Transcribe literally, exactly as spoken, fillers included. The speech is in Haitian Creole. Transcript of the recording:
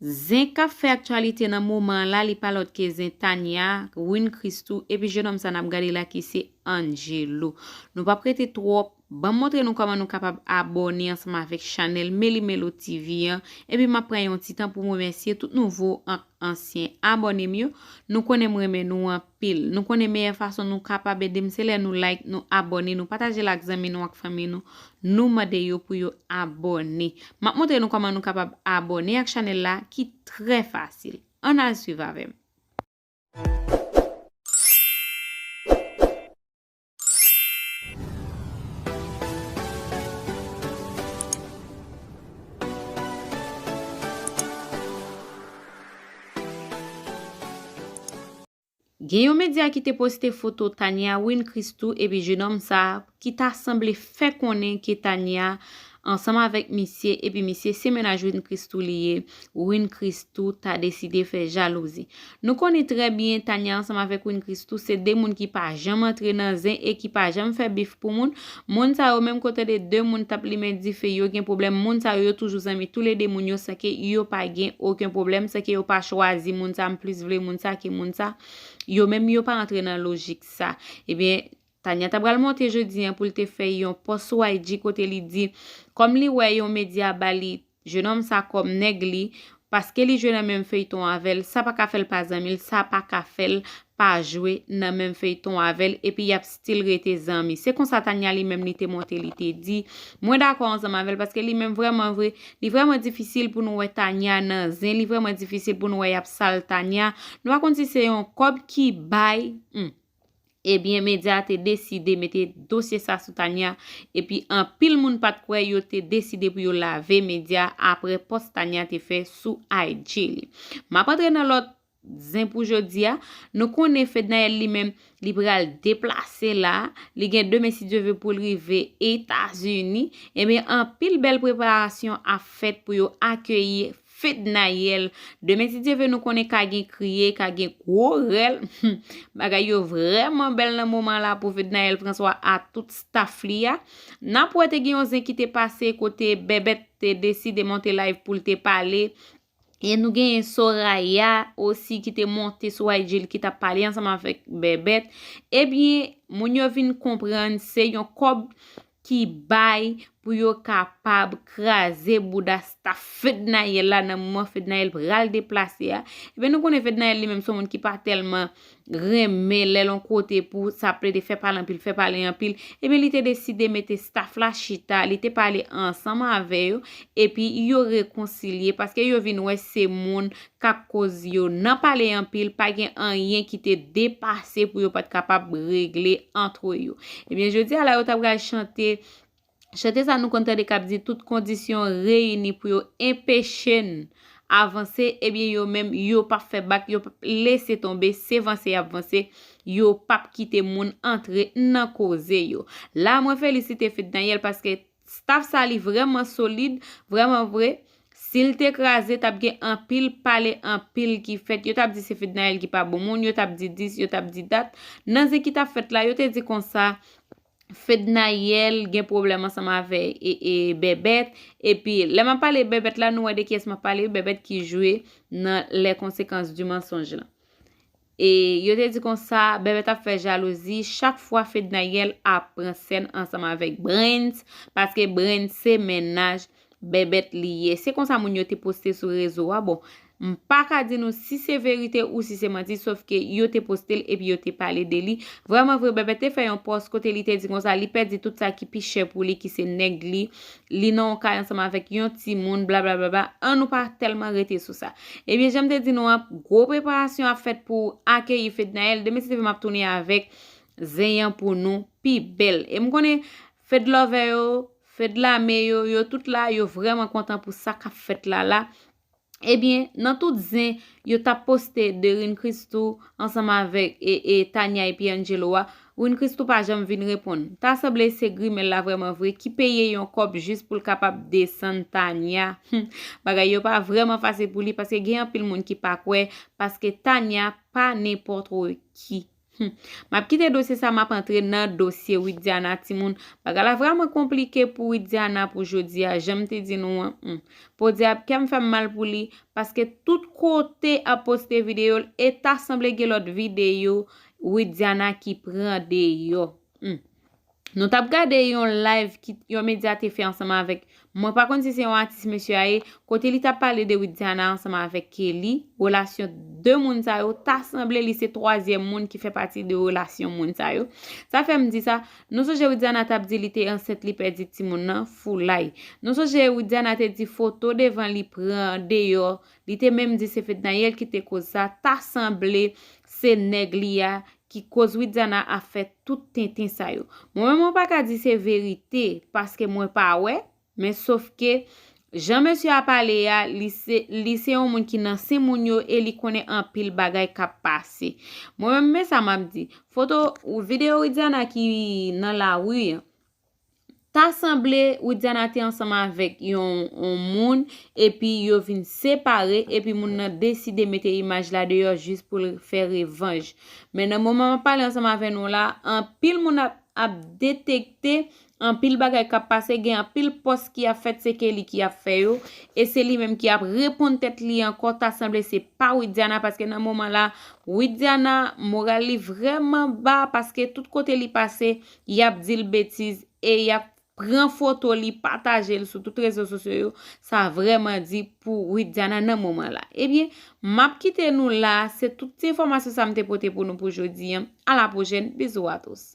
Zen k ap fè aktyalite nan moman an la, li pa lòt ke zen Tania, Win Christoo, epi jenòm sa n ap gade la ki se Angelo. Nou p ap rete twòp. Ban m montre nou kòman nou kapab abòne ansanm avèk chanèl Meli Melo T V an. Epi m ap pran yon ti tan pou m remèsye tout nouvo ak ansyen abòne m yo. Nou konnen m renmen nou anpil. Nou konnen meyè fason nou kapab ede m se lè nou like, nou abòne, nou pataje l ak zanmi nou ak fanmi nou. Nou mande yo pou yo abòne. M ap montre nou kòman nou kapab abòne ak chanèl la ki trè fasil. Ann al swiv avè m. Gen yon medya ki te poste foto Tania, Win Christoo epi jenòm sa a ki ta sanble fè konnen ke Tania ansanm avèk misye epi misye se mennaj Win Christoo li ye. Win Christoo ta deside fè jalouzi. Nou konnen trè byen Tania ansanm avèk Win Christoo se de moun ki pa janm antre nan zen e ki pa janm fè bif pou moun. Moun sa yo menm kote de de moun t ap limen dife yo gen pwoblèm. Moun sa yo, yo toujou zanmi toulede moun yo san ke yo pa gen okenn pwoblèm, san ke yo pa chwazi moun sa, m plis vle moun sa ke moun sa. Yo menm yo pa antre nan lojik sa. Ebyen, Tania ta pral monte jodi an pou l te fè yon pòs sou I G kote li di, kòm li wè yon medya ba li jenòm sa kòm nèg li, paske li jwe nan menm feyton avè l, sa pa ka fè l pa zanmi l, sa pa ka fè l pa jwe nan menm feyton avè l, epi y ap still rete zanmi. Se konsa Tania li menm li te monte, li te di, mwen dakò ansanm avè l, paske li menm vrèman vre, li vrèman difisil pou nou wè Tania nan zen, li vrèman difisil pou nou wè y ap sal Tania. Nou pa konn si se yon kòb ki bay, hmm. Ebyen, medya a te deside mete dosye sa sou Tania, epi anpil moun pa t kwè, yo te deside pou yo lave medya a apre pòs Tania te fè sou I G li. M ap antre nan lòt zen pou jodi a. Nou konnen Fednaelle li menm, li pral deplase la. Li gen demen, si Dye ve, pou l rive Etazini. Ebyen, anpil bèl preparasyon ap fèt pou yo akeyi Fednaelle. Demen, si Dye ve, nou konnen ka gen kriye, ka gen gwo rèl. Bagay yo vrèman bèl nan moman la pou Fednaelle François a tout staff li a. N ap wè te gen yon zen ki te pase kote Bèbèt te deside monte live pou l te pale. E nou genyen Soraya osi ki te monte sou I G l ki t ap pale ansanm avèk Bèbèt. Ebyen, moun yo vin konprann se yon kòb ki bay pou yo kapab kraze bouda staff Fednaelle la nan moman Fednaelle pral deplase a. Ebyen, nou konnen Fednaelle li menm se yon moun ki pa tèlman renmen lè l yon kote pou sa plede fè pale anpil, fè pale anpil. Ebyen, li te deside mete staff la chita, li te pale ansanm avè yo, epi yo rekonsilye, paske yo vin wè se moun k ap koz yo nan pale anpil, pa gen anyen ki te depase pou yo pa t kapab regle antre yo. Ebyen, jodi a la, yo ta pral chante, chante sa nou konn tande k ap di tout kondisyon reyini pou yo enpeche n avanse, ebyen, yo menm, yo p ap fè bak, yo p ap lese tonbe, se vanse y ap vanse, yo p ap kite moun antre nan koze yo. La, mwen felisite Fednaelle paske staff sa li vrèman solid, vrèman vre. Si l te kraze, t ap gen anpil pale, anpil ki fèt. Yo t ap di se Fednaelle ki pa bon moun, yo t ap di dis, yo t ap di dat. Nan zen ki t ap fèt la, yo te di konsa, Fednaelle gen pwoblèm ansanm avè e, e Bèbèt. Epi, lè m ap pale Bèbèt la, nou wè de kiyès m ap pale, Bèbèt ki jwe nan Les Conséquences du Mensonge lan. E yo te di konsa, Bèbèt ap fè jalouzi chak fwa Fednaelle ap pran sèn ansanm avèk Brens, paske Brens se mennaj Bèbèt li ye. Se konsa moun yo te poste sou rezo a. Bon, m pa ka di nou si se verite ou si se manti, sòf ke yo te poste l epi yo te pale de li. Vrèman vre, Bèbèt te fè yon pòs kote li te di konsa, li pèdi tout sa ki pi chè pou li, ki se nèg li. Li nan yon kay ansanm avèk yon timoun, blablabla. Ann nou pa tèlman rete sou sa. Ebyen, jan m te di nou an, gwo preparasyon ap fèt pou akeyi Fednaelle. Demen, si Dye ve, m ap tounen avèk zen an pou nou pi bèl. E m konnen Fed Lover yo, Fed Lame yo, yo tout la, yo vrèman kontan pou sa k ap fèt la la. Ebyen, nan tout zen yo t ap poste de Win Christoo ansanm avèk e, e Tania epi Angelo a, Win Christoo pa janm vin reponn. Ta sanble se grimèl la vrèman vre ki peye yon kòb jis pou l kapab desann Tania. Bagay yo pa vrèman fasil pou li paske gen anpil moun ki pa kwè, paske Tania pa nenpòt ki. Hmm. M ap kite dosye sa, m ap antre nan dosye Widiana, timoun. Bagay la vrèman konplike pou Widiana pou jodi a, jan m te di nou an. Hmm. Podyab, kè m fè m mal pou li, paske tout kote ap poste videyo l, e ta sanble gen lòt videyo Widiana ki pran deyò. Hmm. Nou t ap gade yon live ki yon medya te fè ansanm avèk, mwen pa konn si se yon atis mesye a ye, kote li t ap pale de Widiana ansanm avèk Kelly, relasyon de moun sa yo, ta sanble li se twazyèm moun ki fè pati de relasyon moun sa yo. Sa fè m di sa, nou sonje Widiana t ap di li te ansent, li pèdi timoun nan, foulay. Nou sonje Widiana te di foto devan li pran deyò, li te menm di se Fednaelle ki te koz sa, ta sanble se nèg li a ki koz Widiana ap fè tout tenten sa yo. Mwen menm mwen pa ka di se verite, paske mwen pa wè, men sof ke jan mesye a pale a, li se, li se yon moun ki nan sen moun yo e li konnen anpil bagay k ap pase. Mwen menm men sa m ap di. Foto, videyo Widiana ki nan lari an, ta sanble Widiana te ansanm avèk yon, yon moun, epi yo vin separe, epi moun nan deside mete imaj la deyò jis pou l fè revanj. Men nan moman m ap pale ansanm avè nou la, anpil moun ap, ap detekte anpil bagay k ap pase, gen anpil pòs ki ap fèt, se Kelly ki ap fè yo, e se li menm ki ap reponn tèt li ankò, ta sanble se pa Widiana, paske nan moman la, Widiana, moral li vrèman ba, paske tout kote li pase, y ap di l betiz, e y ap pran foto li, pataje l sou tout rezo sosyo yo. Sa vrèman di pou Widiana nan moman la. Ebyen, m ap kite nou la. Se tout ti enfòmasyon sa m te pote pou nou pou jodi an. A la pwochèn. Bizou a tous.